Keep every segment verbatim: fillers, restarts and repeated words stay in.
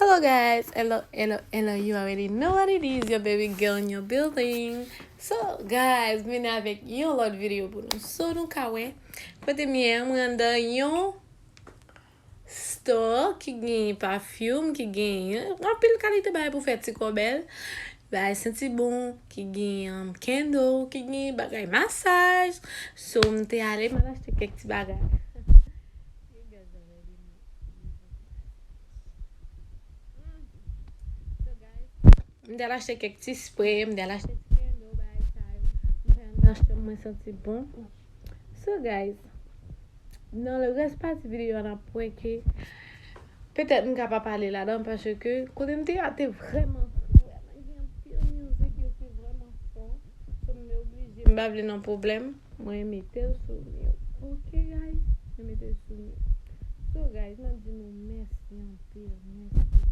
Hello guys, hello, hello, hello, you already know what it is, your baby girl in your building. So guys, m vini avèk yon lòt videyo pou nou. So nou ka wè, kote m ye a, mwen anndan yon store ki gen perfume, ki gen anpil kalite bagay pou fè ti kò bèl. Bagay santi bon, ki gen, um, candle, ki gen bagay masaj. So m te ale, m al achte kèk ti bagay. M t al achte kèk ti spray, m t al achte ti kendo, bagay sa yo. M fè anndan chanm mwen santi bon. So guys, nan le rès pati videyo a n ap wè ke petèt m ka pa pale ladan paske kote m te a te vrèman, vrèman gen anpil mizik, yo te vrèman fò. So m oblije, m pa vle nan pwoblèm. Mwen mete l sou mute. Ok guys, mwen mete l sou mute. So guys, m ap di nou mèsi anpil, mèsi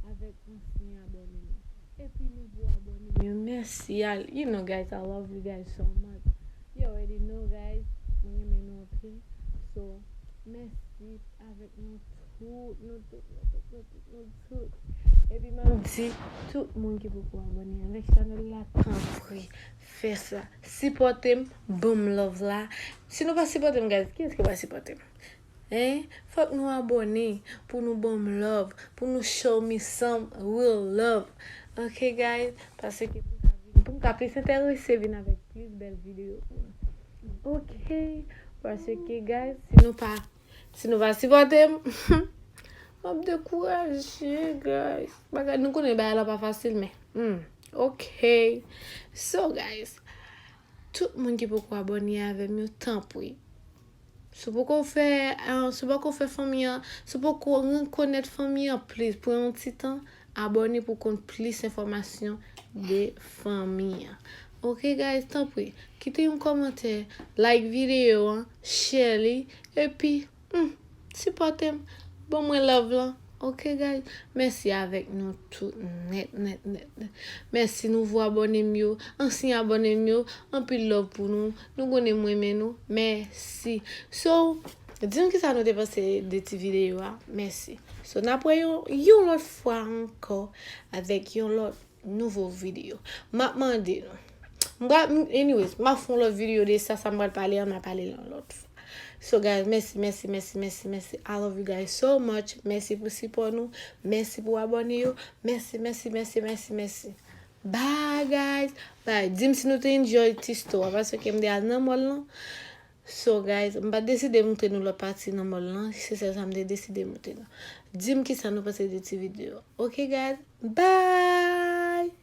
avèk ansyen abòne nou. Epi nouvo abòne m yo, mèsi. I, you know guys, I love you guys so much. You already know guys, mwen renmen nou anpil. So, mèsi avèk nou tout, nou tout, nou tout, nou tout, nou tout. Epi m ap di tout moun ki poko abòne avèk chanèl la, tanpri, fè sa. Sipòte m, ban m love la. Si nou pa sipòte m, guys, kiyès ki va sipòte m? Hein? Fòk nou abòne pou nou ban m love, pou nou show me some real love. Ok, guys? Paske pou m ka vin, pou m ka plis enterese vin avèk plis bèl videyo pou nou. Ok? Paske, guys, si nou pa, si nou pa sipòte m, m ap dekouraje, guys. Bagay, nou konnen bagay la pa fasil, men, hmm, ok. So, guys, tout moun ki poko abòne avè m yo, tanpri. Si w poko fè, eh, si w poko fè fanmi an, si w poko rekonèt fanmi an plis pou yon ti tan, abòne pou konn plis enfòmasyon de fanmi an. Ok, guys, tanpri, kite yon kòmantè, like videyo an, share li, epi, hmm, sipòte m, ban mwen love lan. Ok, guys? Mèsi avèk nou tout nèt, nèt, nèt, nèt. Mèsi nouvo abòne m yo, ansyen abòne m yo, anpil love pou nou. Nou konnen m renmen nou. Mèsi. So, di m kisa nou te panse de ti videyo a. Mèsi. So, n ap wè yon, yon lòt fwa ankò avèk yon lòt nouvo videyo. M ap mande nou. M pral, m, anyways, m ap fè yon lòt videyo de sa, sa m pral pale an, m a pale l yon lòt fwa. So, guys, mèsi, mèsi, mèsi, mèsi, mèsi. I love you guys so much. Mèsi pou sipò nou. Mèsi pou abòne yo. Mèsi, mèsi, mèsi, mèsi, mèsi. Bye, guys. Bye. Di m si nou te enjoy ti store a, paske m te al nan mall lan. So, guys, m pa deside moutre nou lòt pati nan mall lan. Se sèl sa m te deside moutre nou. Di m kisa nou panse de ti videyo. Ok, guys? Bye!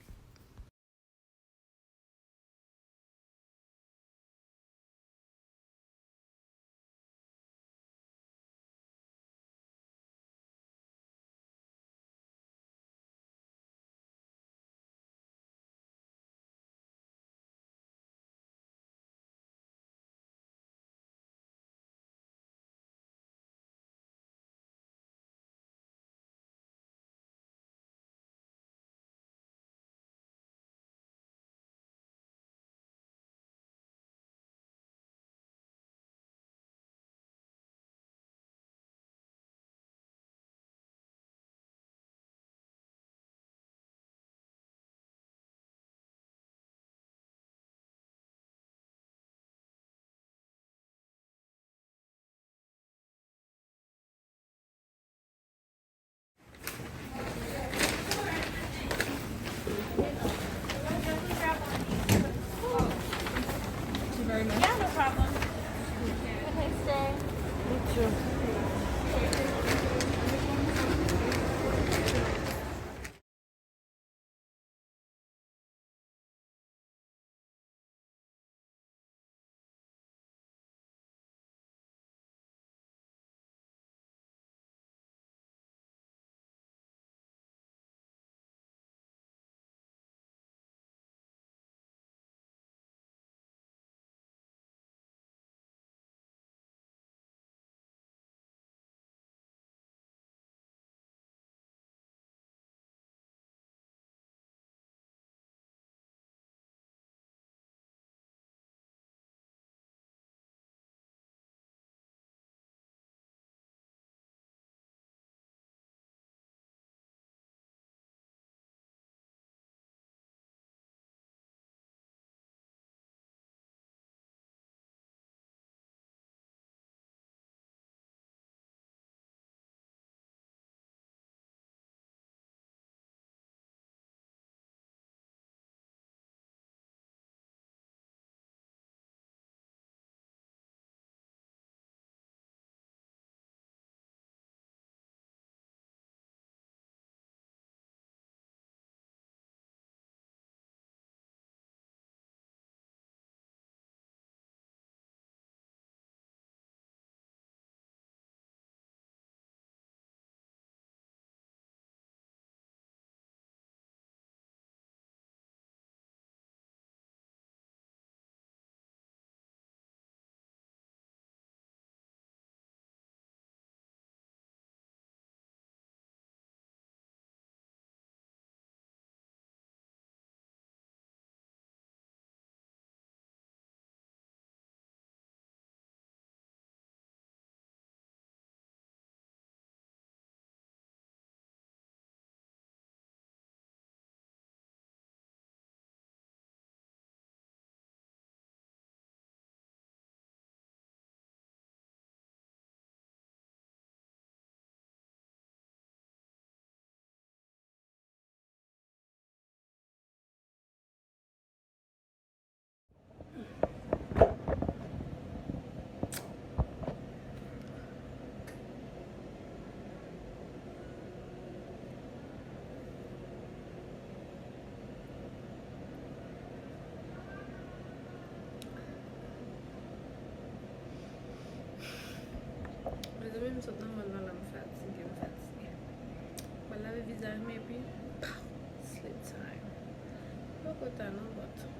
Sa non, but